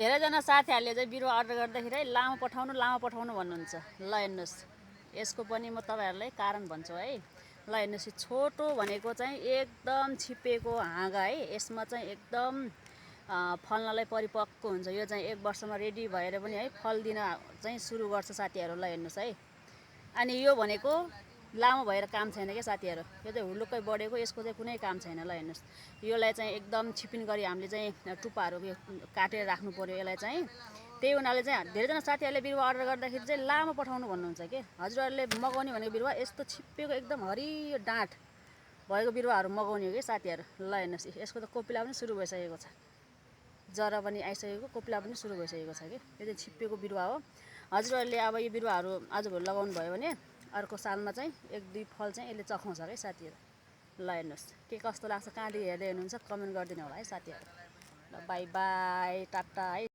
धेरैजना साथीहरूले चाहिँ बिरुवा अर्डर गर्दाखेरि है लामो पठाउनु भन्नुहुन्छ। ल हेर्नुहोस्, यसको पनि म तपाईँहरूलाई कारण भन्छु है। ल हेर्नुहोस्, छोटो भनेको चाहिँ एकदम छिप्पिएको हाँगा है। यसमा चाहिँ एकदम फल्नलाई परिपक्व हुन्छ। यो चाहिँ 1 वर्षमा रेडी भएर पनि है फल दिन चाहिँ सुरु गर्छ साथीहरू। ल हेर्नुहोस् है। अनि यो भनेको लामो भएर काम छैन क्या साथीहरू। यो चाहिँ हुलुक्कै बढेको, यसको चाहिँ कुनै काम छैन। ल हेर्नुहोस्, योलाई चाहिँ एकदम छिपिन गरी हामीले चाहिँ टुप्पाहरू काटेर राख्नु पर्यो यसलाई चाहिँ। त्यही हुनाले चाहिँ धेरैजना साथीहरूले बिरुवा अर्डर गर्दाखेरि चाहिँ लामो पठाउनु भन्नुहुन्छ कि हजुरहरूले मगाउने भनेको बिरुवा यस्तो छिप्पिएको एकदम हरियो डाँठ भएको बिरुवाहरू मगाउने हो कि साथीहरू। ल हेर्नुहोस्, यसको त कोपिला पनि सुरु भइसकेको छ, जरा पनि आइसकेको, कोपिला पनि सुरु भइसकेको छ कि। यो चाहिँ छिप्पिएको बिरुवा हो। हजुरहरूले अब यो बिरुवाहरू आजभोलि लगाउनु भयो भने अर्को सालमा चाहिँ 1-2 फल चाहिँ यसले चखाउँछ है साथीहरू। ल हेर्नुहोस्, के कस्तो लाग्छ, कहाँदेखि हेर्दै हुनुहुन्छ कमेन्ट गरिदिनु होला है साथीहरू। ल बाई बाई, टाटा है।